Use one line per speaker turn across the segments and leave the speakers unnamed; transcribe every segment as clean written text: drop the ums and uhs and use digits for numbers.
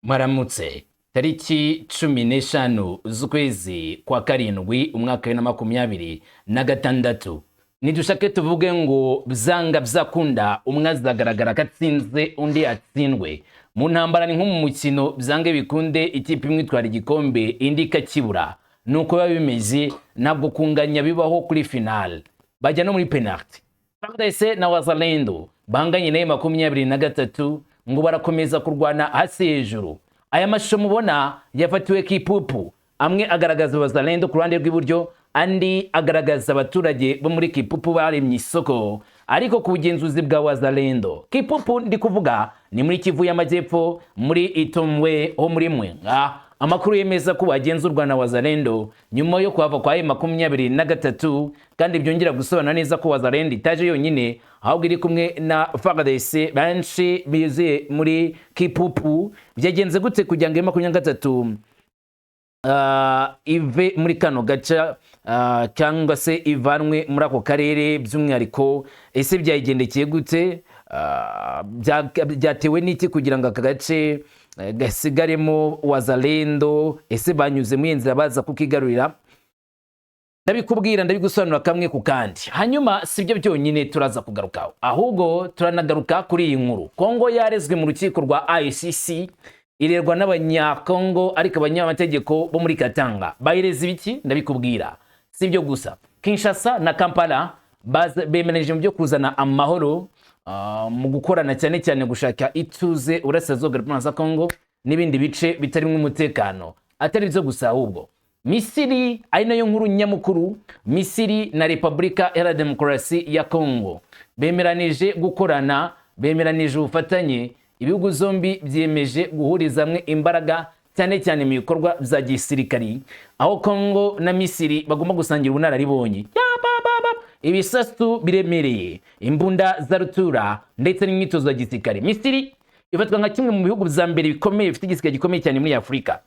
Mwaramutse. Tariki 15 z'ukwezi kwa karindwi, umwaka wa 2026, nidushake tuvuge ngo byanga byakunda umwe azagaragara ko atsinze, undi atsindwe. Mu ntambara ni nko mu mukino, byange bikunde ikipe imwe itwara igikombe, indi ikakibura. Nuko biba bimeze, ntabwo kunganya bibaho kuri finale, bajya no muri penalty. FARDC na Wazalendo banganye nayo 23 ngo barakomeza kurwana hasi hejuru. Aya mashusho mubona yafatiwe Kipupu, amwe agaragaza Wazalendo ku ruhande rw'iburyo, andi agaragaza abaturage bo muri Kipupu baremye isoko, ariko ku bugenzuzi bwa Wazalendo. Kipupu ndi kuvuga ni muri Kivu y'Amajyepfo, muri Itomwe ho muri Mwenga. Amakuru yemeza ko bagenzurwa na Wazalendo nyuma yo kuhava kwa M23, kandi byongera gusobanura neza ko Wazalendo itaje yonyine, ahubwo iri kumwe na FARDC benshi bizuye muri Kipupu. Byagenze gute kugira ngo M23 ive muri kano gace, cyangwa se ivanwe muri ako karere by'umwihariko? Ese byayigendekeye gute? Byatewe n'iki kugira ngo aka gace gasigaremo Wazalendo? Ese banyuze muri iyi nzira baza kukigarurira? Ndabikubwira, ndabigusobanura kamwe ku kandi. Hanyuma si byo byonyine turaza kugarukaho, ahubwo turanagaruka kuri iyi nkuru. Kongo yarezwe mu rukiko rwa ICC, irerwa n'Abanyakongo, ariko abanyamategeko bo muri Katanga bayireza ibiki? Ndabikubwira. Si ibyo gusa, Kinshasa na Kampala bemeranyije mu byo kuzana amahoro, mu gukorana cyane cyane gushaka ituze Uburasirazuba bwa Repubulika ya Kongo n'ibindi bice bitarimo umutekano. Atari byo gusa, ahubwo Misiri, ari nayo nkuru nyamukuru, Misiri na Repubulika Iharanira Demokarasi ya Kongo bemeranije gukorana, bemeranije ubufatanye. Ibihugu zombi byemeje guhuriza hamwe imbaraga, cyane cyane mu bikorwa bya gisirikari, aho Kongo na Misiri bagomba gusangira ubunararibonye, ibisasu biremereye, imbunda za rutura ndetse n'imyitozo ya gisirikare. Misiri ifatwa nka kimwe mu bihugu bya mbere bikomeye, bifite igisirikare gikomeye cyane muri Afurika.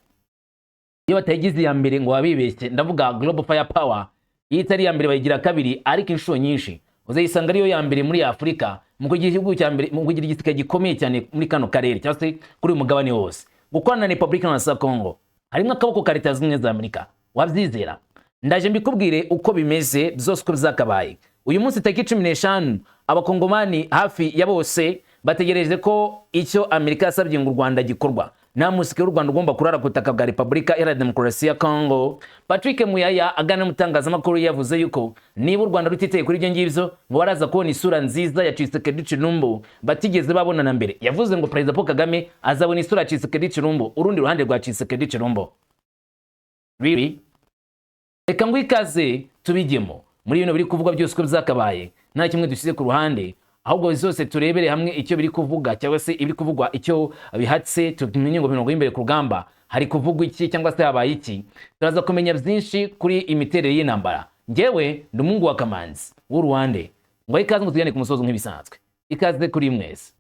Iyo batayigize iya mbere ngo babibeshye, ndavuga global fire power, iyo itari iya mbere bayigira kabiri, ariko inshuro nyinshi uzayisanga ariyo ya mbere muri Afurika mu kugira igihugu cya mbere, mu kugira igisirikare gikomeye cyane muri kano karere cyangwa se kuri uyu mugabane wose. Gukorana na Repubulika ya Kongo harimo akaboko ka Leta Zunze Ubumwe za Amerika, wabyizera? Ndaje mbikubwire uko bimeze byose, uko byakabaye. Uyu munsi tariki 15, Abakongomani hafi ya bose bategereje ko icyo Amerika yasabye ngo u Rwanda gikorwa. Nta musirikare w'u Rwanda ugomba kurara ku butaka bwa Repubulika Iharanira Demokarasi ya Kongo. Patrick Muyaya aganira n'umutangazamakuru yavuze yuko niba u Rwanda rutiteye kuri ibyo ngibyo, ngo baraza kubona isura nziza ya Tshisekedi Tshilombo batigeze babonana mbere. Yavuze ngo Perezida Paul Kagame azabona isura ya Tshisekedi Tshilombo, urundi ruhande rwa Tshisekedi Tshilombo. Really? Reka ngo ikaze tubijyemo muri bino biri kuvugwa byose uko byakabaye, nta kimwe dushyize ku ruhande, ahubwo zose turebere hamwe icyo biri kuvuga, cyangwa se ibiri kuvugwa icyo bihatse, tumenye ngo mirongo y'imbere ku rugamba hari kuvugwa iki, cyangwa se habaye iki. Turaza kumenya byinshi kuri imiterere y'intambara. Njyewe ndi umuhungu wa Kamanzi w'Uruwande, ngo ikaze ngo tugende ku musozo nk'ibisanzwe. Ikaze kuri mwese.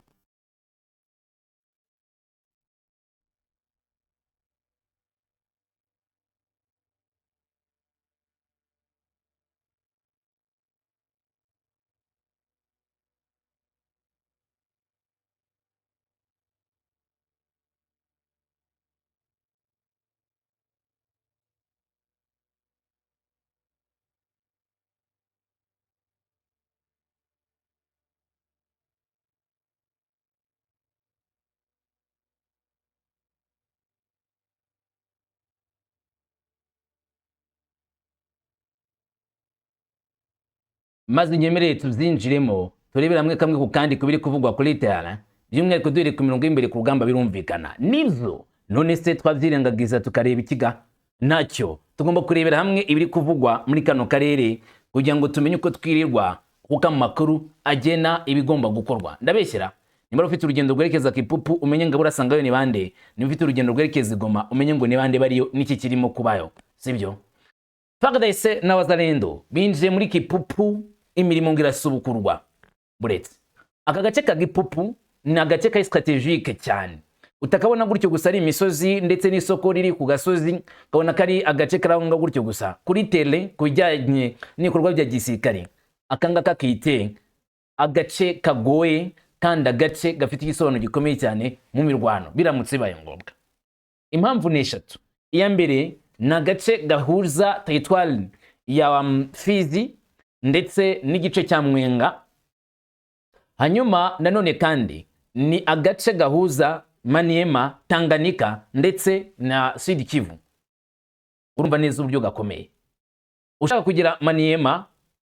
Maze nyemereye tubyinjiremo, turebere hamwe kamwe ku kandi ku biri kuvugwa kuri terrain, by'umwihariko duhereye ku mirongo y'imbere ku rugamba. Birumvikana nibyo, none se twabyirengagiza tukareba ikiga ntacyo? Tugomba kurebera hamwe ibiri kuvugwa muri kano karere kugira ngo tumenye uko twirirwa, kuko amakuru agena ibigomba gukorwa. Ndabeshyera? Niba ufite urugendo rwerekeza Kipupu, umenye ngo urasangayo ni bande. Niba ufite urugendo rwerekeza i Goma, umenye ngo ni bande bariyo, n'iki kirimo kubayo, sibyo? FARDC na Wazalendo binjiye muri Kipupu, imirimo ngo irasubukurwa. Buretse aka gace ka Gipupu ni agace kari stratégique cyane, utakabona gutyo gusa ari imisozi ndetse n'isoko riri ku gasozi, ukabona kari agace kari aho ngaho gutyo gusa. Kuri terrain, ku bijyanye n'ibikorwa bya gisirikare, aka ngaka kite agace kagoye, kandi agace gafite igisobanuro gikomeye cyane mu mirwano biramutse bibaye ngombwa. Impamvu ni eshatu. Iya mbere ni agace gahuza territoire ya Fizi ndetse n'igice cya Mwenga. Hanyuma nanone kandi ni agace gahuza Maniema, Tanganyika ndetse na Sud Kivu. Urumva neza uburyo gakomeye. Ushaka kugera Maniema,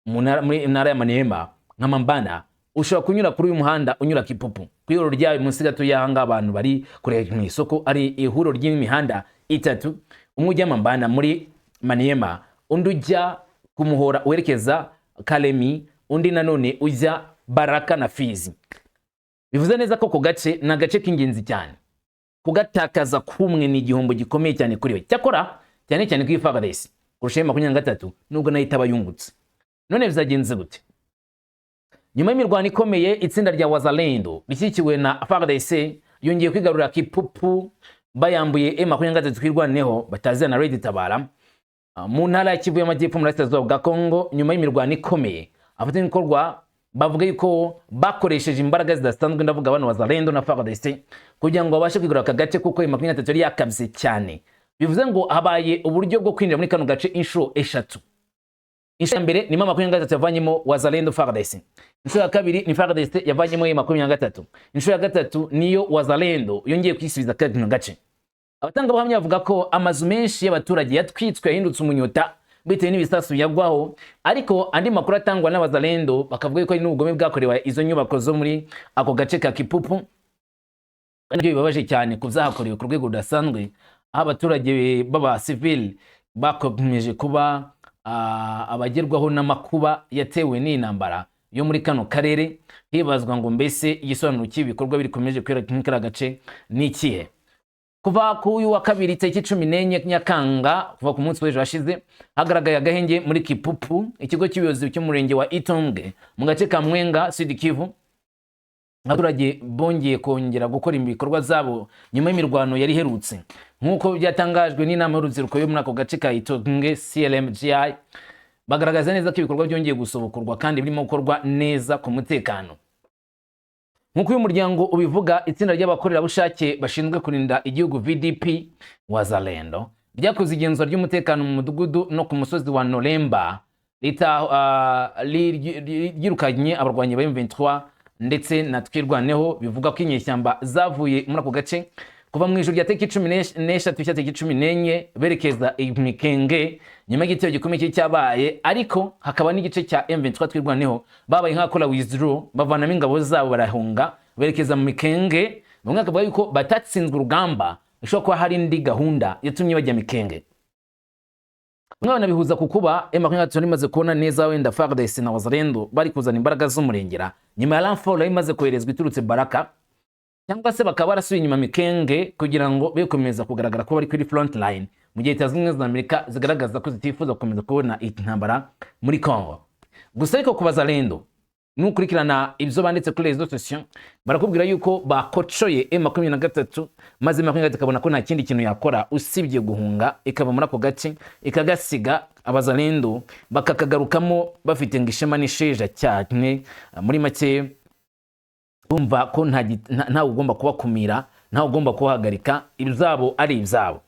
muri ntara ya Maniema nka Mambana, ushobora kunyura kuri uyu muhanda unyura Kipupu, ku ihuriro ryayo munsi gato y'aha abantu bari kureba mu isoko. Ari ihuriro ry'imihanda itatu: umwe ujya Mambana muri Maniema, undi ujya ku muhora werekeza Kalemi, undi nanone ujya Baraka na Fizi. Bivuze neza ko ako gace ni agace k'ingenzi cyane. Kugatakaza kumwe ni igihombo gikomeye cyane kuri we, cyakora cyane cyane kuri FARDC kurusha 23, nubwo nayo itaba yungutse. None bizagenze gute? Nyuma y'imirwano ikomeye, itsinda rya Wazalendo rishyigikiwe na FARDC yongeye kwigarurira Kipupu, bayambuye M23 Twirwaneho batazira na Red Tabara, mu ntara ya Kivu y'Amajyepfo mu burasirazuba bwa Congo. Nyuma y'imirwano ikomeye, abafatanyabikorwa bavuga yuko bakoresheje imbaraga zidasanzwe, ndavuga bano Wazalendo na FARDC, kugira ngo babashe kwigarurira aka gace, kuko M23 yari yakabye cyane. Bivuze ngo habaye uburyo bwo kwinjira muri kano gace inshuro eshatu. Inshuro ya mbere ni M23 yavanyemo Wazalendo FARDC. Inshuro ya kabiri ni FARDC yavanyemo M23. Inshuro ya gatatu niyo Wazalendo yongeye kwisubiza kano gace. Abatangabuhamya bavuga ko amazu menshi y'abaturage yatwitswe, yahindutse umunyota bitewe n'ibisasu yagwaho. Ariko andi makuru atangwa n'Abazalendo bakavuga ko ari n'ubugome bwakorewe izo nyubako zo muri ako gace ka Kipupu. Nabyo bibabaje cyane ku byahakorewe ku rwego rudasanzwe, aho abaturage b'abasivili bakomeje kuba abagerwaho n'amakuba yatewe n'iyi ntambara yo muri kano karere. Hibazwa ngo mbese igisobanuro cy'ibi bikorwa bikomeje kubera muri kariya gace ni ikihe? Kuva ku uyu wa kabiri tariki 14 Nyakanga, kuva ku munsi w'ejo hashize, hagaragaye agahenge muri Kipupu. Ikigo cy'ubuyobozi cy'umurenge wa Itombwe mu gace ka Mwenga, Sud Kivu, abaturage bongeye kongera gukora ibikorwa zabo nyuma y'imirwano yari iherutse, nk'uko byatangajwe n'inama y'urubyiruko yo muri ako gace ka Itombwe, CLMGI. Bagaragaza neza ko ibikorwa byongeye gusobokorwa kandi birimo gukorwa neza ku mutekano. Nk'uko uyu muryango ubivuga, itsinda ry'abakorerabushake bashinzwe kurinda igihugu, VDP Wazalendo, ryakoze igenzura ry'umutekano mu mudugudu no ku musozi wa Noremba, ryirukanye abarwanyi ba M23 ndetse na Twirwaneho. Bivuga ko inyeshyamba zavuye muri ako gace kuva mu ijoro rya tariki 13 cyangwa tariki 14, berekeza Mikenge nyuma y'igitero gikomeye cyari cyabaye. Ariko hakaba n'igice cya M23 Twirwaneho babaye nk'abakora withdraw, bavanamo ingabo zabo, barahunga berekeza mu Mikenge. Bamwe bakavuga yuko batatsinzwe urugamba, bishobora kuba hari indi gahunda yatumye bajya Mikenge. Bamwe banabihuza ku kuba M23 imaze kubona neza wenda FARDC na Wazalendo bari kuzana imbaraga z'umurengera nyuma ya renfort yari imaze koherezwa iturutse Baraka, cyangwa se bakaba barasubiye inyuma Mikenge kugira ngo be gukomeza kugaragara ko bari kuri front line, mu gihe Leta Zunze Ubumwe za Amerika zigaragaza ko zitifuza gukomeza kubona intambara muri Congo. Gusa ariko ku Bazalendo, nukurikirana ibyo banditse kuri réseaux sociaux, barakubwira yuko bakocoye M23, maze M23 ikabona ko nta kindi kintu yakora usibye guhunga, ikava muri ako gace ikagasiga, Abazalendo bakakagarukamo bafite ngo ishema n'isheja cyane. Muri make bumva ko ntawe ugomba kubakumira, ntawe ugomba kubahagarika, ibyabo ari ibyabo.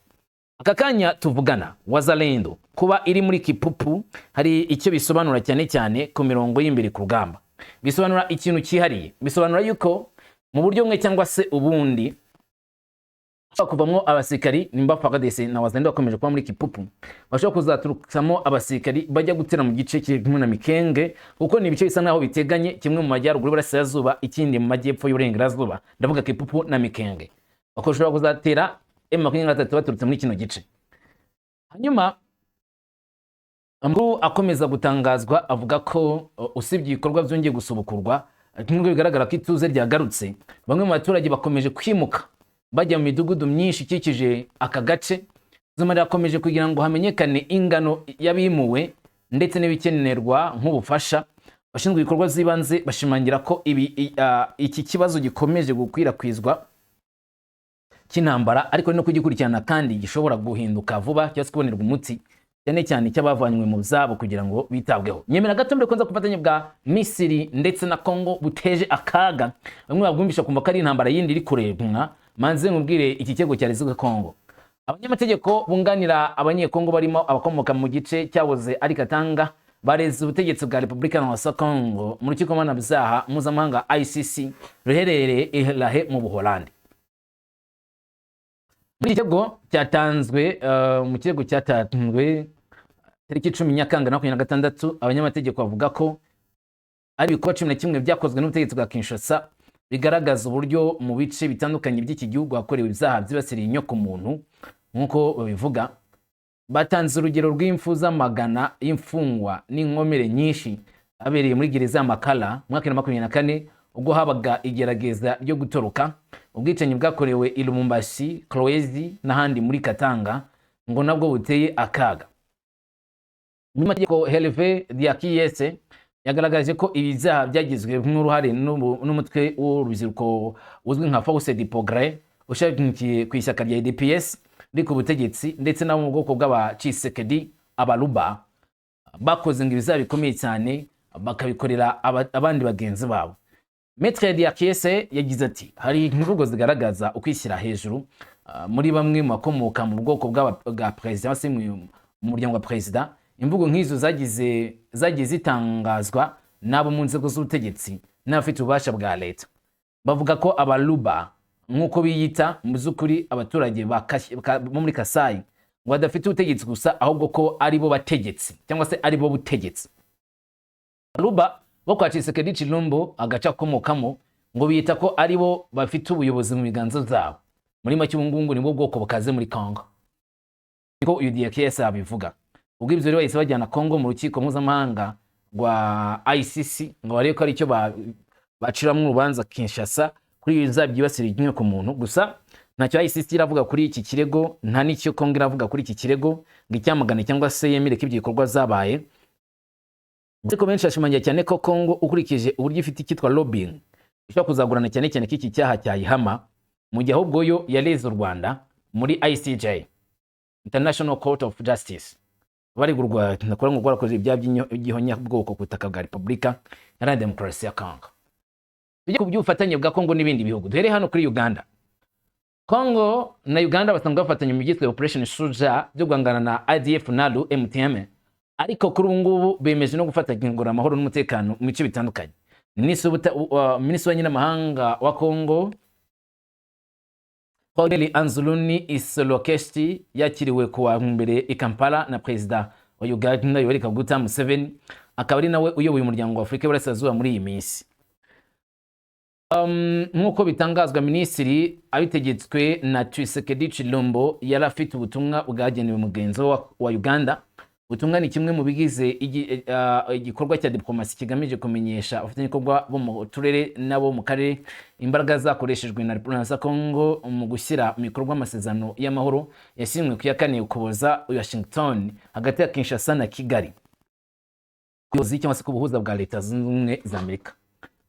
Aka kanya tuvugana, Wazalendo kuba iri muri Kipupu hari icyo bisobanura, cyane cyane ku mirongo y'imbere ku rugamba. Bisobanura ikintu cyihariye, bisobanura yuko mu buryo bumwe cyangwa se ubundi bashobora kuvamo abasirikari. Nimba FARDC na Wazalendo bakomeje kuba muri Kipupu, bashobora kuzaturukamo abasirikari bajya gutera mu gice kimwe na Mikenge, kuko ni ibice bisa naho biteganye, kimwe mu majyaruguru y'uburasirazuba, ikindi mu majyepfo y'uburengerazuba. Ndavuga Kipupu na Mikenge. Bakashobora kuzatera M23 baturutse muri kino gice. Hanyuma amakuru akomeza gutangazwa avuga ko usibye ibikorwa byongeye gusubukurwa, nubwo bigaragara ko ituze ryagarutse, bamwe mu baturage bakomeje kwimuka bajya mu midugudu myinshi ikikije aka gace. Zuma rirakomeje kugira ngo hamenyekane ingano y'abimuwe ndetse n'ibikenerwa nk'ubufasha. Abashinzwe ibikorwa by'ibanze bashimangira ko iki kibazo gikomeje gukwirakwizwa cy'intambara, ariko no kugikurikirana, kandi gishobora guhinduka vuba cyangwa se kubonerwa umuti, cyane cyane cy'abavanywe mu byabo kugira ngo bitabweho. Nyemera gato mbere ko nza ku bufatanye bwa Misiri ndetse na Congo buteje akaga, bamwe babwumvisha kumva ko ari intambara yindi iri kurebwa. Manze nkubwire iki kirego cya Congo. Abanyamategeko bunganira Abanyekongo barimo abakomoka mu gice cyahoze ari Katanga bareze ubutegetsi bwa Repubulika ya Kongo mu rukiko mpanabyaha mpuzamahanga ICC ruherereye i La Haye mu Buholandi. Muri iki kirego cyatanzwe mu kirego cyatanzwe tariki 10 Nyakanga 26, abanyamategeko bavuga ko ari ibikorwa 11 byakozwe n'ubutegetsi bwa Kinshasa bigaragaza uburyo mu bice bitandukanye by'iki gihugu hakorewe ibyaha byibasiriye inyoko muntu. Nk'uko babivuga, batanze urugero rw'impfu z'amagana y'imfungwa n'inkomere nyinshi abereye muri gereza ya Makala mu mwaka wa 24 ubwo habaga igerageza ryo gutoroka, ubwicanyi bwakorewe i Lubumbashi, Kolwezi n'ahandi muri Katanga ngo nabwo buteye akaga. Umunyamategeko Hervé Diakiese yagaragaje ko ibi byaha byagizwemo uruhare n'umutwe w'urubyiruko uzwi nka Force du Progrès ushamikiye ku ishyaka rya UDPS riri ku butegetsi, ndetse n'abo mu bwoko bw'aba Tshisekedi, Abaluba, bakoze ngo ibyaha bikomeye cyane bakabikorera abandi bagenzi babo. Maître Diakiese yagize ati: "Hari imvugo zigaragaza ukwishyira hejuru muri bamwe mu bakomoka mu bwoko bwa perezida cyangwa se mu muryango wa perezida. Imvugo nk'izo zagiye zitangazwa n'abo mu nzego z'ubutegetsi n'abafite ububasha bwa leta, bavuga ko Abaluba, nk'uko biyita, mu by'ukuri abaturage bo muri Kasayi, ngo badafite ubutegetsi gusa, ahubwo ko ari bo bategetsi cyangwa se ari bo butegetsi." Abaluba bo kwa Tshisekedi Tshilombo, agace akomokamo, ngo biyita ko ari bo bafite ubuyobozi mu biganza byabo. Muri make, ubu ngubu nibwo bwoko bukaze muri Congo, niko uyu Diakiese abivuga. Ubwo ibyo rero bahise bajyana Congo mu rukiko mpuzamahanga rwa ICC ngo barebe ko ari icyo baciramo urubanza Kinshasa kuri ibi byaha byibasira inyoko muntu. Gusa ntacyo ICC iravuga kuri iki kirego, nta n'icyo Congo iravuga kuri iki kirego ngo icyamagane cyangwa se yemere ko ibyo bikorwa zabaye. Ariko benshi bashimangira cyane ko Congo, ukurikije uburyo ifite icyitwa lobbying, ishobora kuzagurana cyane cyane ko iki cyaha cyayihama, mu gihe ahubwo yo yareze u Rwanda muri ICJ, International Court of Justice, barega u Rwanda kuba ngo rwarakoze ibyaha by'ihonyabwoko ku butaka bwa Repubulika Iharanira Demokarasi ya Congo. Tujye ku by'ubufatanye bwa Congo n'ibindi bihugu, duhere hano kuri Uganda. Congo na Uganda basanzwe bafatanya mu byitwa Operation Shujaa byo guhangana na ADF NALU MTM, ariko kuri ubu ngubu bemeje no gufatanya ngo amahoro n'umutekano mu bice bitandukanye. Minisitiri w'Abanyamahanga wa Congo, Corneille Anzuluni Isolokesti, yakiriwe ku wa mbere i Kampala na Perezida wa Uganda Yoweri Kaguta Museveni, akaba ari nawe uyoboye Umuryango wa Afurika y'Iburasirazuba muri iyi minsi. Nk'uko bitangazwa, minisitiri abitegetswe na Tshisekedi Tshilombo yari afite ubutumwa bwagenewe mugenzi we wa Uganda. Ubutumwa ni kimwe mu bigize igikorwa cya diplomasi kigamije kumenyesha abafatanyabikorwa bo mu turere n'abo mu karere imbaraga zakoreshejwe na Repubulika ya Congo mu gushyira mu bikorwa amasezerano y'amahoro yasinywe ku ya 4 Ukuboza i Washington hagati ya Kinshasa na Kigali, ubuyobozi cyangwa se ku buhuza bwa Leta Zunze Ubumwe za Amerika.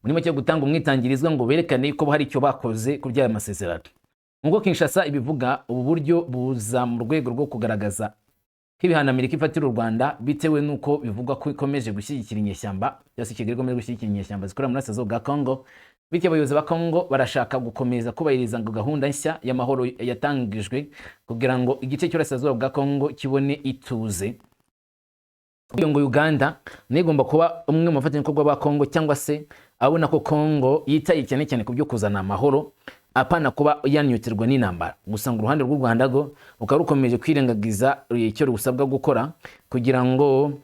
Muri make, gutanga umwitangirizwa ngo berekane ko hari icyo bakoze kuri by'aya masezerano. Nk'uko Kinshasa ibivuga, ubu buryo buza mu rwego rwo kugaragaza ko ibihano Amerika ifatira u Rwanda bitewe n'uko bivugwa ko ikomeje gushyigikira inyeshyamba, cyangwa se Kigali ikomeje gushyigikira inyeshyamba zikorera mu burasirazuba bwa Congo. Bityo abayobozi ba Congo barashaka gukomeza kubahiriza ngo gahunda nshya y'amahoro yatangijwe kugira ngo igice cy'uburasirazuba bwa Congo kibone ituze. Iyo ngo Uganda nayo igomba kuba umwe mu bafatanyabikorwa ba Congo, cyangwa se abona ko Congo yitaye cyane cyane ku byo kuzana amahoro, apana kuba yanyutirwa n'intambara. Gusa ngo uruhande rw'u Rwanda rwo rukaba rukomeje kwirengagiza icyo rusabwa gukora kugira ngo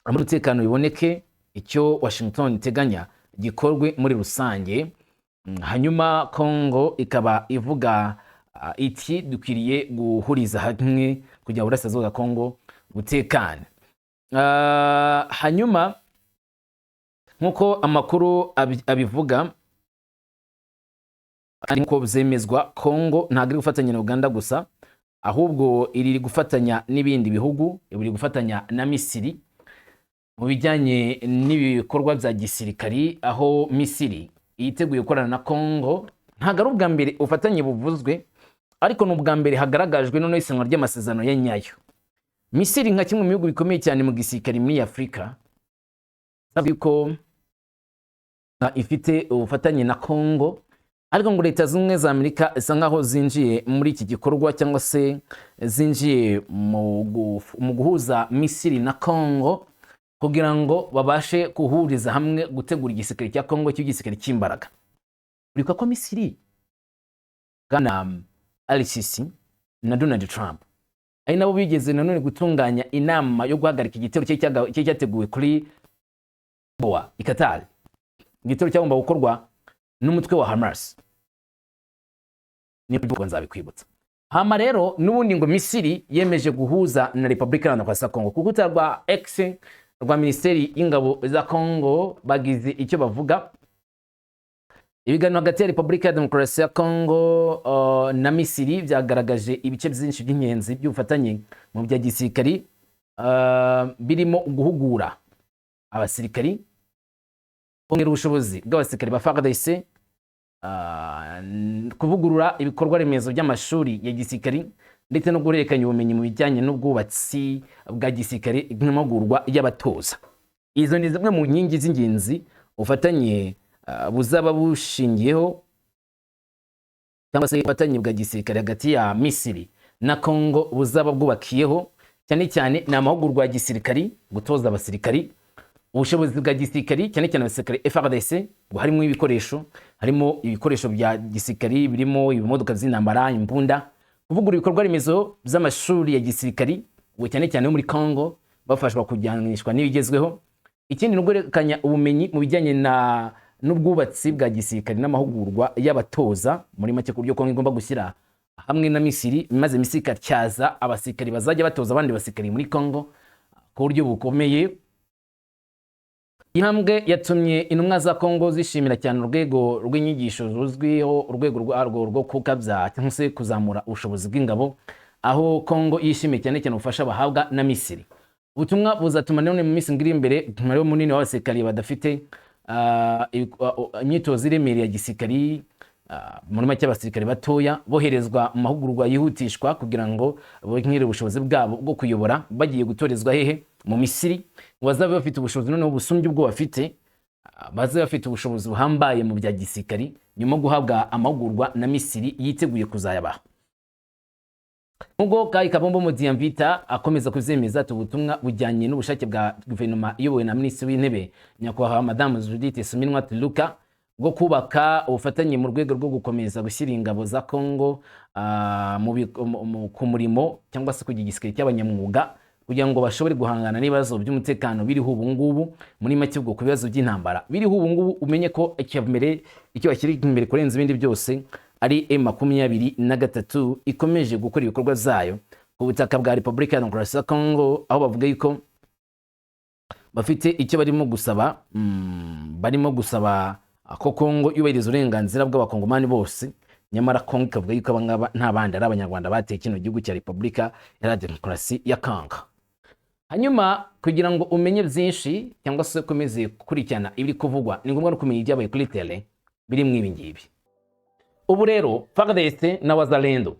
umutekano biboneke, icyo Washington iteganya gikorwe muri rusange. Hanyuma Congo ikaba ivuga iti: "Dukwiriye guhuriza hamwe kugira ngo uburasirazuba bwa Congo butekane." Hanyuma nk'uko amakuru abivuga, nk'uko byemezwa, Congo ntabwo iri gufatanya na Uganda gusa, ahubwo iri gufatanya n'ibindi bihugu, iri gufatanya na Misiri mu bijyanye n'ibikorwa bya gisirikari, aho Misiri yiteguye gukorana na Congo. Ntabwo ari ubwa mbere ubufatanye buvuzwe, ariko ni ubwa mbere hagaragajwe noneho isinywa ry'amasezerano ya nyayo. Misiri, nka kimwe mu bihugu bikomeye cyane mu gisirikari muri Afurika, ko ifite ubufatanye na Congo. Ariko ngo Leta Zunze Ubumwe za Amerika isa nkaho zinjiye muri iki gikorwa, cyangwa se zinjiye mu guhuza Misiri na Congo kugira ngo babashe guhuriza hamwe gutegura igisirikare cya Congo cy'igisirikare cy'imbaraga. Uribuka ko Misiri, bwana El-Sisi na Donald Trump, ari nabo bigeze nanone gutunganya inama yo guhagarika igitero cyari cyateguwe kuri Doha i Qatar, igitero cyagomba gukorwa n'umutwe wa Hamas. Niba nzabikwibutsa. Hama rero n'ubundi ngo Misiri yemeje guhuza na Repubulika Iharanira ya Congo. Ku rukuta rwa X rwa Minisiteri y'Ingabo za Congo bagize icyo bavuga: ibiganiro hagati ya Repubulika ya Demokarasi ya Congo na Misiri byagaragaje ibice byinshi by'ingenzi by'ubufatanye mu bya gisirikari, birimo guhugura abasirikari, kongera ubushobozi bw'abasirikari ba FARDC, kuvugurura ibikorwa remezo by'amashuri ya gisirikari, ndetse no guhererekanya ubumenyi mu bijyanye n'ubwubatsi bwa gisirikare n'amahugurwa y'abatoza. Izo ni zimwe mu nkingi z'ingenzi ubufatanye buzaba bushingiyeho, cyangwa se ubufatanye bwa gisirikare hagati ya Misiri na Congo buzaba bwubakiyeho. Cyane cyane ni amahugurwa ya gisirikari, gutoza abasirikari, ubushobozi bwa gisirikari, cyane cyane abasirikari FARDC, ngo harimo ibikoresho bya gisirikari birimo ibimodoka by'intambara, imbunda, kuvugurura ibikorwa remezo by'amashuri ya gisirikari, ubwo cyane cyane yo muri Congo bafashwa kujyanishwa n'ibigezweho. Ikindi ni uguhererekanya ubumenyi mu bijyanye na n'ubwubatsi bwa gisirikari n'amahugurwa y'abatoza. Muri make, ku buryo Congo igomba gushyira hamwe na Misiri, maze Misiri ikatyaza abasirikari bazajya batoza abandi basirikari muri Congo ku buryo bukomeye. Intambwe yatumye intumwa za Kongo zishimira cyane urwego rw'inyigisho ruzwiho urwego rwarwo rwo kukabya cyangwa se kuzamura ubushobozi bw'ingabo, aho Kongo yishimiye cyane cyane ubufasha bahabwa na Misiri. Ubutumwa buzatuma none mu minsi iri imbere umubare munini w'abasirikari badafite imyitozo iremereye ya gisirikari, muri make abasirikari batoya, boherezwa mu mahugurwa yihutishwa kugira ngo bongere ubushobozi bwabo bwo kuyobora. Bagiye gutorezwa hehe? Mu Misiri. Ngo bazabe bafite ubushobozi noneho busumbye ubwo bafite, bazabe bafite ubushobozi buhambaye mu bya gisirikari nyuma yo guhabwa amahugurwa na Misiri yiteguye kuzayabaha. Nubwo Kai Kabombo Mudiamvita akomeza kubyemeza ati ubutumwa bujyanye n'ubushake bwa guverinoma iyobowe na Minisitiri w'Intebe, Nyakubahwa Madamu Judith Suminwa Tuluka, bwo kubaka ubufatanye mu rwego rwo gukomeza gushyira ingabo za Congo ku murimo, cyangwa se kugira igisirikare cy'abanyamwuga kugira ngo bashobore guhangana n'ibibazo by'umutekano biriho ubu ngubu. Muri make, ubwo ku bibazo by'intambara biriho ubu ngubu, umenye ko icya mbere, icyo bashyira imbere kurenza ibindi byose, ari M23 ikomeje gukora ibikorwa zayo ku butaka bwa Repubulika ya Demokarasi ya Congo, aho bavuga yuko bafite icyo barimo gusaba, barimo gusaba ko Congo yubahiriza uburenganzira bw'abakongomani bose. Nyamara Congo ikavuga yuko abangaba nta bandi, ari Abanyarwanda bateye kino gihugu cya Repubulika ya Demokarasi ya Congo. Hanyuma kugira ngo umenye byinshi cyangwa se ukomeze gukurikirana ibiri kuvugwa, ni ngombwa no kumenya ibyabaye kuri terrain biri mu ibi ngibi. Ubu rero FARDC na Wazalendo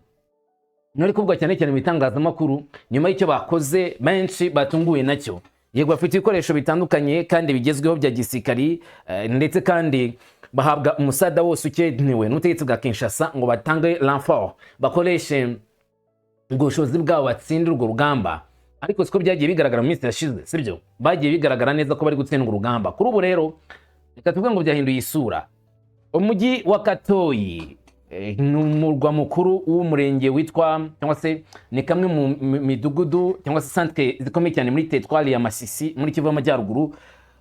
ntari kuvugwa cyane cyane mu bitangazamakuru nyuma y'icyo bakoze benshi batunguwe nacyo. Yego, bafite ibikoresho bitandukanye kandi bigezweho bya gisirikari, ndetse kandi bahabwa umusada wose ukenewe n'ubutegetsi bwa Kinshasa ngo batange renfort, bakoreshe ubwo bushobozi bwabo batsinde urwo rugamba. Ariko siko byagiye bigaragara mu minsi yashize, sibyo bagiye bigaragara neza ko bari gutsindwa urugamba. Kuri ubu rero reka tuvuge ngo byahinduye isura. Umujyi wa Katoyi ni umurwa mukuru w'umurenge witwa, cyangwa se ni kamwe mu midugudu cyangwa se centre zikomeye cyane muri teritwari ya Masisi muri Kivu y'Amajyaruguru,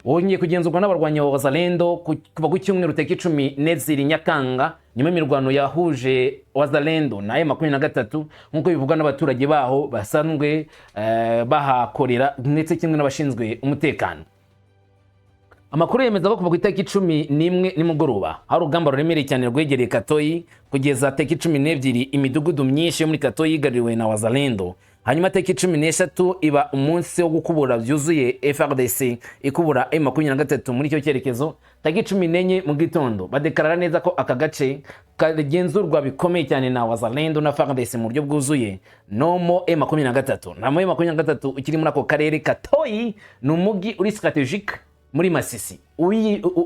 wongeye kugenzurwa n'abarwanyi ba Wazalendo kuva ku cyumweru tariki 12 Nyakanga, nyuma y'imirwano yahuje Wazalendo na M23, nk'uko bivugwa n'abaturage baho basanzwe bahakorera, ndetse kimwe n'abashinzwe umutekano. Amakuru yemeza ko kuva ku itariki 11 nimugoroba hari urugamba ruremereye cyane rwegereye Katoyi, kugeza tariki 12 imidugudu myinshi yo muri Katoyi yigaruriwe na Wazalendo. Hanyuma tariki 13 iba umunsi wo gukubura byuzuye, FARDC ikubura M23 muri icyo cyerekezo. Tariki 14 mu gitondo badekarara neza ko aka gace kagenzurwa bikomeye cyane na Wazalendo na FARDC mu buryo bwuzuye. No mo M23, nta mo M23 ukiri muri ako karere. Katoyi ni umujyi uri stratégique. Muri Masisi,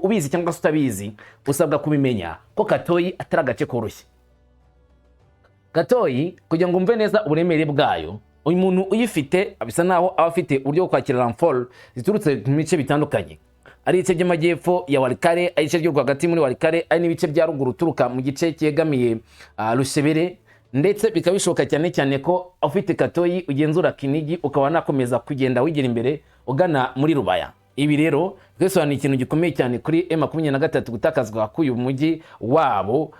ubizi cyangwa se utabizi, usabwa kubimenya ko Katoyi atari agace koroshye. Katoyi, kugira ngo umve neza uburemere bwayo, uyu muntu uyifite bisa naho aba afite uburyo bwo kwakira renfort ziturutse mu bice bitandukanye, ari ibice by'amajyepfo ya Walikale, ari ibice byo rwagati muri Walikale, ari n'ibice bya ruguru uturuka mu gice cyegamiye Rushebere. Ndetse bikaba bishoboka cyane cyane ko ufite Katoyi ugenzura Kinigi, ukaba nakomeza kugenda wigira imbere ugana muri Rubaya. Ibi rero bisobanuye ikintu gikomeye cyane kuri M23. Gutakazwa k'uyu mujyi wabo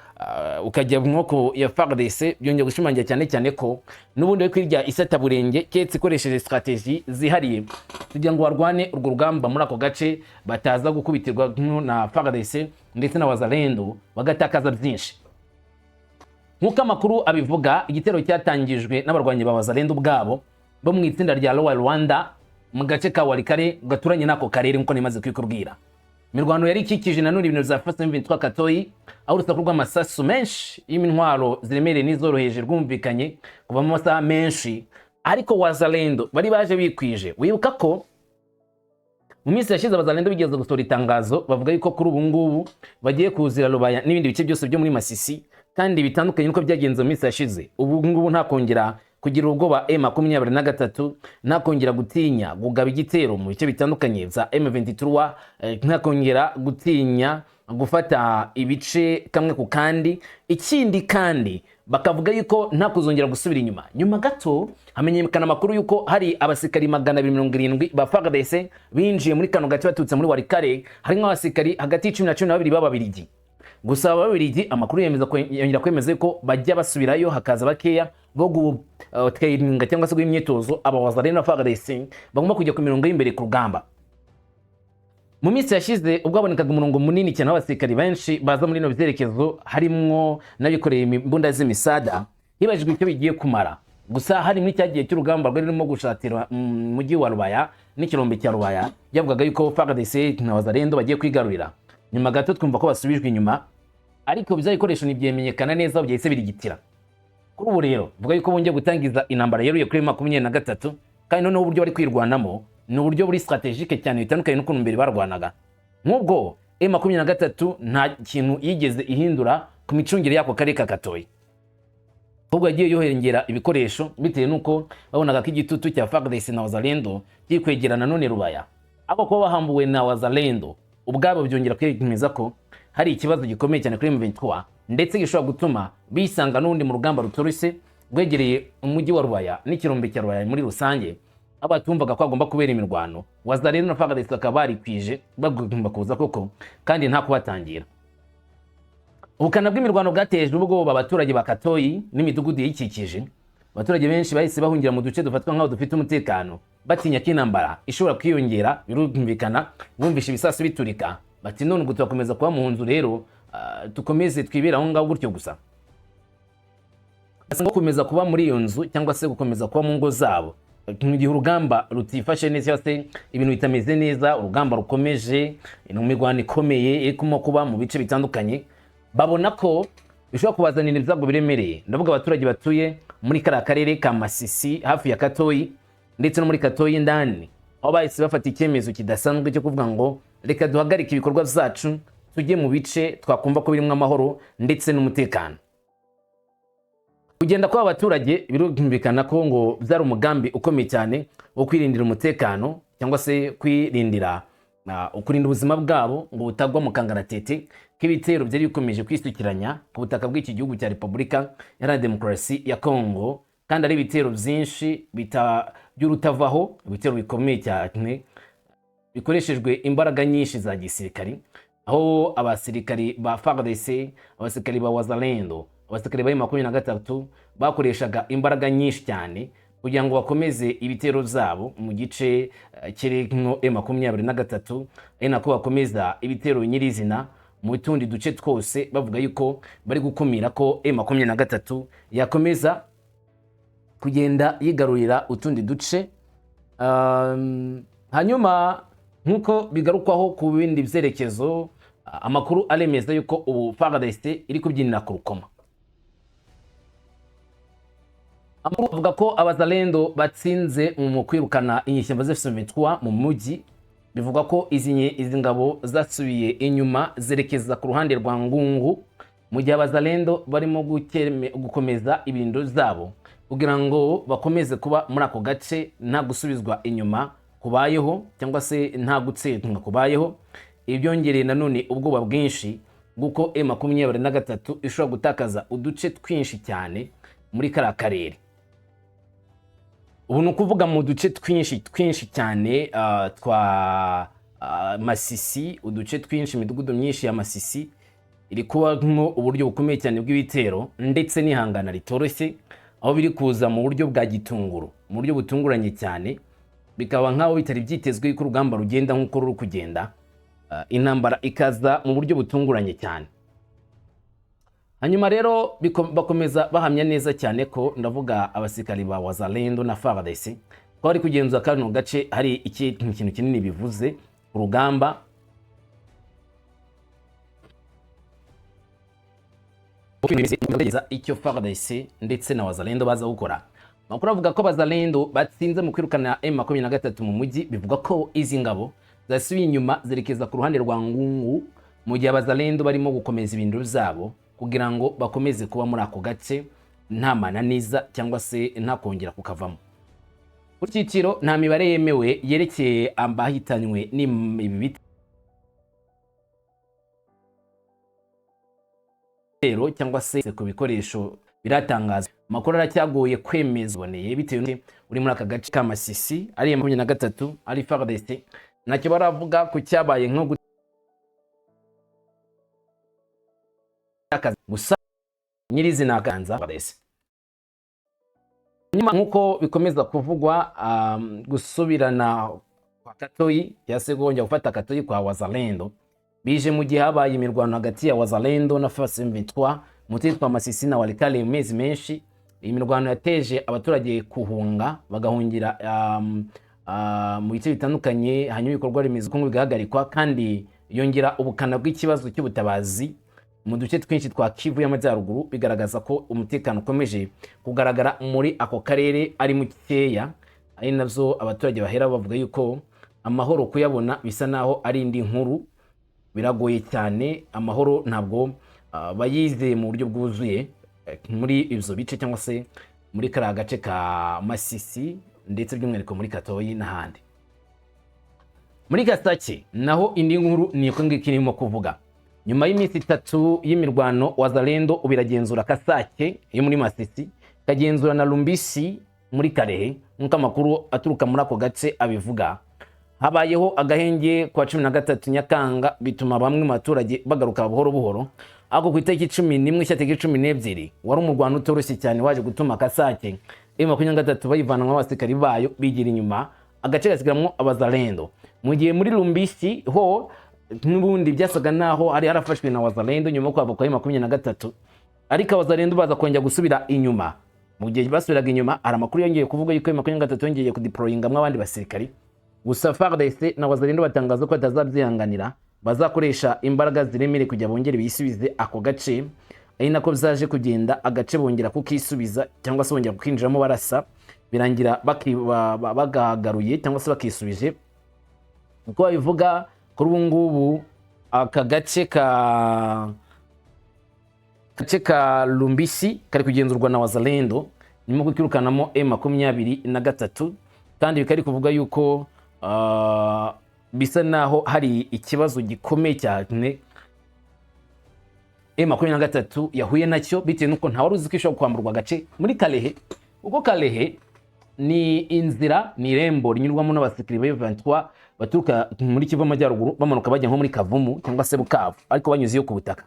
ukajya mu maboko ya FARDC byongera gushimangira cyane cyane ko n'ubundi bari kwirya isataburenge, keretse ikoresheje stratégie zihariye kugira ngo barwane urwo rugamba muri ako gace, bataza gukubitirwa na FARDC ndetse na Wazalendo bagatakaza byinshi. Nk'uko amakuru abivuga, igitero cyatangijwe n'abarwanyi ba Wazalendo ubwabo bo mu itsinda rya Lower Rwanda mu gace ka Walikale gaturanye n'ako karere, nk'uko nimaze kubikubwira. Imirwano yari ikikije nanone ibintu bya FARDC M23 Katoyi, aho urusaku rw'amasasu menshi y'intwaro ziremereye n'izoroheje rwumvikanye kuva mu masaha menshi, ariko Wazalendo bari baje bikwije. Wibuka ko mu minsi yashize Abazalendo bigeze gusohora itangazo bavuga yuko kuri ubu ngubu bagiye kuzira Rubaya n'ibindi bice byose byo muri Masisi, kandi bitandukanye n'uko byagenze mu minsi yashize. Ubu ngubu nta kongera kugira ubwoba M23, nta kongera gutinya kugaba igitero mu bice bitandukanye bya M23, nta kongera gutinya gufata ibice kamwe ku kandi. Ikindi kandi, bakavuga yuko nta kuzongera gusubira inyuma. Nyuma gato hamenyekana amakuru yuko hari abasirikari 270 ba FARDC binjiye muri kano gace baturutse muri Walikale, harimo abasirikari hagati ya 10 na 12 b'Ababirigi. Gusa Ababirigi, amakuru yemeza yongera kwemeza ko bajya basubirayo, hakaza bakeya bo gutraininga cyangwa se guha imyitozo aba Wazalendo na FARDC bagomba kujya ku mirongo y'imbere ku rugamba. Mu minsi yashize, ubwo habonekaga umurongo munini cyane w'abasirikari benshi baza muri bino byerekezo, harimwo n'abikoreye imbunda z'imisada, hibajijwe icyo bigiye kumara. Gusa hari muri cya gihe cy'urugamba rwari rurimo gushatira mu mujyi wa Rubaya n'ikirombe cya Rubaya, byavugaga yuko FARDC na Wazalendo bagiye kwigarurira. Nyuma gato twumva ko basubijwe inyuma, ariko bya bikoresho ntibyemenyekana neza aho byahise birigitira. Kuri ubu rero vuga yuko bongeye gutangiza intambara yeruye kuri 23, kandi noneho uburyo bari kwirwanamo ni uburyo buri stratégique cyane, bitandukanye n'ukuntu mbere barwanaga. Nk'ubwo M23 nta kintu yigeze ihindura ku micungire y'ako karere ka Katoyi, ahubwo yagiye yohengera ibikoresho bitewe n'uko babonaga ko igitutu cya FARDC na Wazalendo kiri kwegerana none Rubaya. Ariko kuba bahambuwe na Wazalendo ubwabo byongera kwemeza ko hari ikibazo gikomeye cyane kuri M23, ndetse gishobora gutuma bisanga n'ubundi mu rugamba rutoroshye rwegereye umujyi wa Rubaya n'ikirombe cya Rubaya muri rusange, aho batumvaga ko hagomba kubera imirwano. Wazalendo na FARDC bakaba barikwije, bagomba kuza koko kandi nta kubatangira. Ubukana bw'imirwano bwateje ubwoba abaturage ba Katoyi n'imidugudu iyikikije. Abaturage benshi bahise bahungira mu duce dufatwa nk'aho dufite umutekano, batinya ko intambara ishobora kwiyongera. Birumvikana, bumvisha ibisasu biturika, bati: "None ubwo turakomeza kuba mu nzu rero, dukomeze twibere aho ngaho gutyo gusa?" Basanga gukomeza kuba muri iyo nzu cyangwa se gukomeza kuba mu ngo zabo mu gihe urugamba rutifashe neza cyangwa se ibintu bitameze neza, urugamba rukomeje, imirwano ikomeye irimo kuba mu bice bitandukanye, babona ko bishobora kubazanira ibyago biremereye. Ndavuga abaturage batuye muri kariya karere ka Masisi hafi ya Katoyi, ndetse no muri Katoyi indani, aho bahise bafata icyemezo kidasanzwe cyo kuvuga ngo: "Reka duhagarike ibikorwa byacu, tujye mu bice twakumva ko birimo amahoro ndetse n'umutekano." Kugenda kw'aba baturage birumvikana ko ngo byari umugambi ukomeye cyane wo kwirindira umutekano cyangwa se kwirindira kurinda ubuzima bwabo ngo butagwa mu kangaratete k'ibitero byari bikomeje kwisukiranya ku butaka bw'iki gihugu cya Repubulika Iharanira Demokarasi ya Kongo, kandi ari ibitero byinshi by'urutavaho, ibitero bikomeye cyane bikoreshejwe imbaraga nyinshi za gisirikari, aho abasirikari ba FARDC, abasirikari ba Wazalendo, abasirikari ba 23 bakoreshaga imbaraga nyinshi cyane kugira ngo bakomeze ibitero byabo mu gice kirimo M23, ari nako bakomeza ibitero nyirizina mu tundi duce twose, bavuga yuko bari gukumira ko M23 yakomeza kugenda yigarurira utundi duce. Hanyuma nk'uko bigarukwaho ku bindi byerekezo, amakuru aremeza yuko ubu FARDC iri kubyinira ku rukoma. Amakuru avuga ko Abazalendo batsinze mu kwirukana inyeshyamba za M23 mu mujyi. Bivugwa ko izi ngabo zasubiye inyuma zerekeza ku ruhande rwa Ngungu, mu gihe Abazalendo barimo gukomeza ibirindo zabo kugira ngo bakomeze kuba muri ako gace nta gusubizwa inyuma kubayeho cyangwa se nta gutsindwa kubayeho. Ibyongereye nanone ubwoba bwinshi bw'uko M23 ishobora gutakaza uduce twinshi cyane muri kariya karere. Ubu ni ukuvuga mu duce twinshi twinshi cyane twa Masisi, uduce twinshi, imidugudu myinshi ya Masisi iri kubamo uburyo bukomeye cyane bw'ibitero ndetse n'ihangana ritoroshye, aho biri kuza mu buryo bwa gitunguru, mu buryo butunguranye cyane, bikaba nk'aho bitari byitezwe ko urugamba rugenda nk'uko ruri kugenda, intambara ikaza mu buryo butunguranye cyane. Hanyuma rero bakomeza bahamya neza cyane ko, ndavuga abasirikari ba Wazalendo na FARDC, ko bari kugenzura kano gace hari ikintu kinini bivuze ku rugamba. Icyo FARDC ndetse na Wazalendo baza gukora. Amakuru avuga ko Wazalendo batsinze mu kwirukana M23 mu mujyi. Bivuga ko izi ngabo zasubiye inyuma zerekeza ku ruhande rwa Ngungu, mu gihe Abazalendo barimo gukomeza ibintu byabo kugira ngo bakomeze kuba muri ako gace nta mananiza cyangwa se nta kongera kukavamo. Ku cyiciro nta mibare yemewe yerekeye abahitanywe n'ibi bitero cyangwa se ku bikoresho biratangazwa. Amakuru aracyagoye kwemeza boneye bitewe n'uko uri muri aka gace ka Masisi ari 23 ari FARDC ntacyo baravuga ku cyabaye nko gutakaza gusa nyirizina akanza FARDC. Nyuma nk'uko bikomeza kuvugwa, gusubirana kwa Katoyi cyangwa se kongera gufata Katoyi kwa Wazalendo bije mu gihe habaye imirwano hagati ya Wazalendo na FARDC M23 mu turere twa Masisi na Walikale mu mezi menshi. Iyi mirwano yateje abaturage kuhunga bagahungira mu bice bitandukanye, hanyuma ibikorwa remezo ubukungu bigahagarikwa, kandi yongera ubukana bw'ikibazo cy'ubutabazi mu duce twinshi twa Kivu y'Amajyaruguru, bigaragaza ko umutekano ukomeje kugaragara muri ako karere ari mukeya, ari nabyo abaturage bahera bavuga yuko amahoro kuyabona bisa naho ari indi nkuru, biragoye cyane. Amahoro ntabwo bayizeye mu buryo bwuzuye muri ibyo bice cyangwa se muri kariya gace ka Masisi, ndetse by'umwihariko muri Katoyi n'ahandi. Muri Gasake naho indi nkuru ni uko ngiko irimo kuvuga. Nyuma y'iminsi 3 y'imirwano, Wazalendo ubiragenzura Kasake yo muri Masisi, kagenzura na Lumbisi muri Karehe, nk'uko amakuru aturuka muri ako gace abivuga. Habayeho agahenge kwa 13 Nyakanga, bituma bamwe mu baturage bagaruka buhoro buhoro, ariko ku itariki 11 cyangwa 12 wari umurwano utoroshye cyane waje gutuma Kasake M23 bayivanamo abasirikari bayo bigira inyuma, agace gasigaramwo Abazalendo. Mu gihe muri Lumbisi ho n'ubundi byasaga naho hari harafashwe na Wazalendo nyuma yo kwava kwa M23, ariko Abazalendo baza kongera gusubira inyuma. Mu gihe basubiraga inyuma, hari amakuru yongeye kuvuga yuko M23 yongeye kudeployingamwo abandi basirikari. Gusa FARDC na Wazalendo batangaza ko batazabyihanganira, bazakoresha imbaraga ziremereye kugira bongere bisubize ako gace. Ari nako byaje kugenda, agace bongera kukisubiza cyangwa se bongera kukinjiramo barasa, birangira bagagaruye cyangwa se bakisubije. Uko babivuga kuri ubu ngubu, aka gace ka Lumbisi kari kugenzurwa na Wazalendo nyuma yo kwirukanamo M23, kandi bikari kuvuga yuko bisa naho hari ikibazo gikomeye cyane M23 yahuye nacyo, bitewe nuko nta wari uzi ko ishobora kwamburwa agace muri Kalehe, kuko Kalehe ni inzira, ni irembo rinyurwamo n'abasirikare ba M23 baturuka muri Kivu Amajyaruguru bamanuka bajya nko muri Kavumu cyangwa se Bukavu, ariko banyuze iyo ku butaka.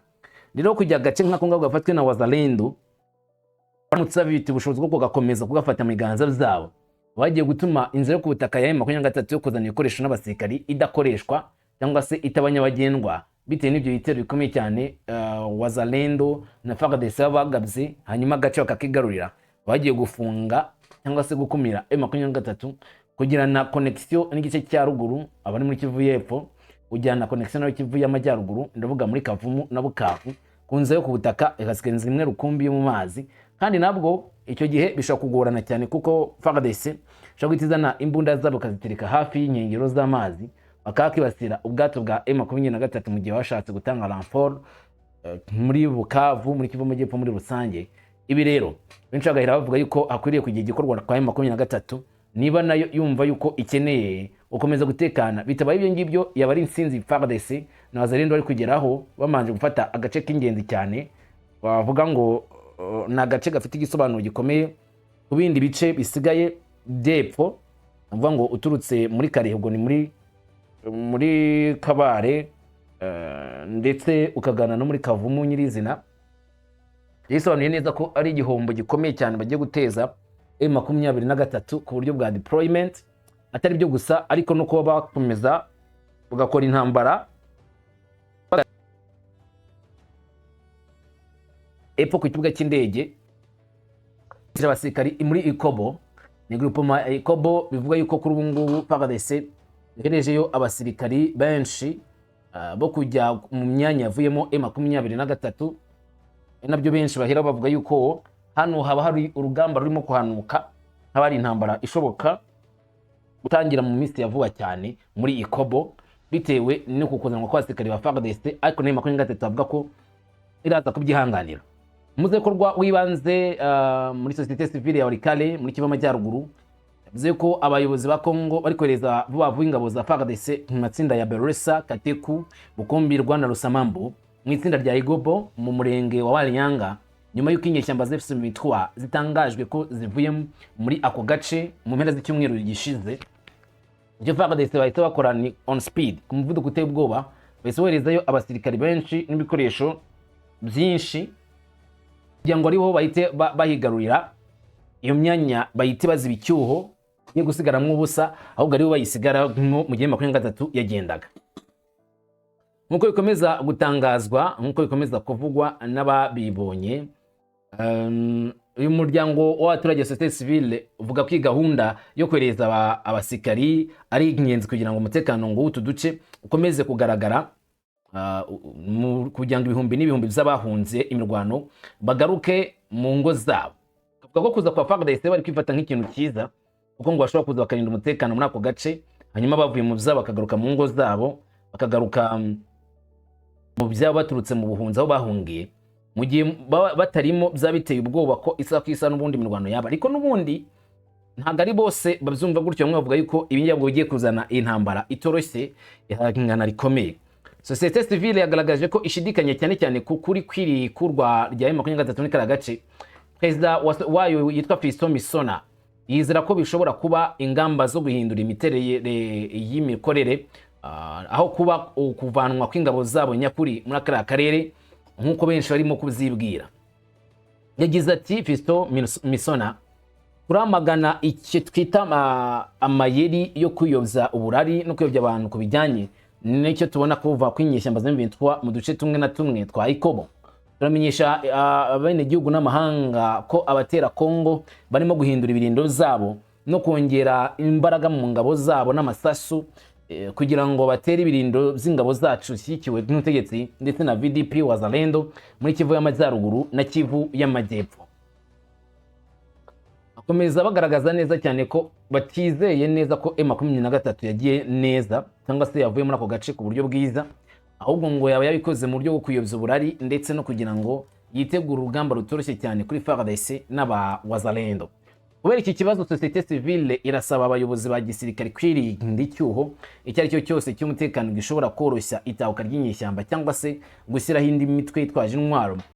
Rero kujya agace nk'ako ngako gafatwe na Wazalendo, baramutse bafite ubushobozi bwo kugakomeza kugafata mu biganza byabo, bagiye gutuma inzira yo ku butaka ya M23 yo kuzana ibikoresho n'abasirikari idakoreshwa cyangwa se itaba nyabagendwa, bitewe n'ibyo bitero bikomeye cyane Wazalendo na FARDC bagabye, hanyuma agace bakakigarurira. Bagiye gufunga cyangwa se gukumira M23 kugirana connection n'igice cya ruguru, abari muri Kivu y'Epfo, kujyana connection na Kivu y'Amajyaruguru, ndavuga muri Kavumu na Bukavu, ku nzira yo ku butaka igasigaye inzira imwe rukumbi yo mu mazi. Kandi nabwo icyo gihe bishobora kugorana cyane, kuko FARDC ishobora guhita izana imbunda zabo bakazitereka hafi y'inkengero z'amazi, Bakakibasira ubwato bwa M23 mu gihe bashatse gutanga renfort muri Bukavu, muri Kivu Amajyepfo muri rusange. Ibi rero benshi bagahera bavuga yuko hakwiriye kugira igikorwa kwa M23 niba nayo yumva yuko ikeneye gukomeza gutekana. Bitabaye ibyo ngibyo, yaba ari intsinzi FARDC na Wazalendo bari kugeraho, bamanje gufata agace k'ingenzi cyane, bavuga ngo ni agace gafite igisobanuro gikomeye ku bindi bice bisigaye by'epfo. Uvuga ngo uturutse muri Kalehe, ubwo ni muri Kabare, ndetse ukagana no muri Kavumu nyirizina. Yisobanuye neza ko ari igihombo gikomeye cyane bagiye guteza M23 ku buryo bwa deployment. Atari byo gusa, ariko no kuba bakomeza bagakora intambara epfo ku kibuga cy'indege abasirikari muri Ikobo, ni groupement Ikobo. Bivuga yuko kuri ubu ngubu FARDC yoherejeyo abasirikari benshi bo kujya mu myanya yavuyemo M23. Ari nabyo benshi bahera bavuga yuko hano haba hari urugamba rurimo kuhanuka, haba hari intambara ishoboka gutangira mu minsi ya vuba cyane muri Ikobo, bitewe no kukuzanwa kw'abasirikari ba FARDC. Ariko na M23 bavuga ko iraza kubyihanganira. Umuzekorwa w'ibanze muri société civile ya Walikale muri Kivu Amajyaruguru yavuze ko abayobozi ba Kongo bari kohereza vuba vuba ingabo za FARDC mu matsinda ya Beresa, Kateku, Bukumbirwa na Rusamambu mu itsinda rya Igobo mu murenge wa Walinyanga, nyuma y'uko inyeshyamba za M23 zitangajwe ko zivuye muri ako gace mu mpera z'icyumweru gishize. Icyo FARDC bahita bakora ni on speed, ku muvuduko uteye ubwoba, bahise boherezayo abasirikari benshi n'ibikoresho byinshi kugira ngo ariho bahite bahigarurira iyo myanya, bahite baziba icyuho yo gusigaramwo ubusa, ahubwo aribo bayisigaramo mu gihe 23 yagendaga. Nk'uko bikomeza gutangazwa, nk'uko bikomeza kuvugwa n'ababibonye, uyu muryango w'abaturage, société civile, uvuga ko iyi gahunda yo kohereza abasirikari ari ingenzi kugira ngo umutekano ngo w'utu duce ukomeze kugaragara, kugira ngo ibihumbi n'ibihumbi by'abahunze imirwano bagaruke mu ngo zabo. Bavuga ko kuza kwa FARDC bari kwifata nk'ikintu cyiza, kuko ngo bashobora kuza bakarinda umutekano muri ako gace, hanyuma bavuye mu byabo bakagaruka mu ngo zabo, bakagaruka mu byabo baturutse mu buhunzi aho bahungiye. Mu gihe baba batarimo, byaba biteye ubwoba ko isaha ku isaha n'ubundi imirwano yaba. Ariko n'ubundi ntabwo ari bose babyumva gutyo. Bamwe bavuga yuko ibi ngibi bigiye kuzana intambara itoroshye, ihangana rikomeye. Société civile yagaragaje ko ishidikanya cyane cyane ku kuri kw'irikurwa rya M23 muri kariya gace. Perezida wayo yitwa Fiston Misona yizera ko bishobora kuba ingamba zo guhindura imiterere y'imikorere, aho kuba ukuvanwa kw'ingabo zabo nyakuri muri kariya karere nk'uko benshi barimo kuzibwira. Yagize ati, Fiston Misona: "Turamagana icyo twita amayeri yo kuyobya uburari no kuyobya abantu ku bijyanye n'icyo tubona kuva kw'inyeshyamba za M23 mu duce tumwe na tumwe twa Ikobo. Turamenyesha abenegihugu n'amahanga ko abatera Kongo barimo guhindura ibirindo zabo no kongera imbaraga mu ngabo zabo n'amasasu, kugira ngo batere ibirindo by'ingabo zacu zishyigikiwe n'ubutegetsi ndetse na VDP Wazalendo muri Kivu y'Amajyaruguru na Kivu y'Amajyepfo." Bakomeza bagaragaza neza cyane ko batizeye neza ko M23 yagiye neza cyangwa se yavuye muri ako gace ku buryo bwiza, ahubwo ngo yaba yabikoze mu buryo bwo kuyobya uburari ndetse no kugira ngo yitegure urugamba rutoroshye cyane kuri FARDC n'aba Wazalendo. Kubera iki kibazo, société civile irasaba abayobozi ba gisirikare kwirinda icyuho icyo ari cyo cyose cy'umutekano gishobora koroshya itahuka ry'inyeshyamba cyangwa se gushyiraho indi mitwe yitwaje intwaro.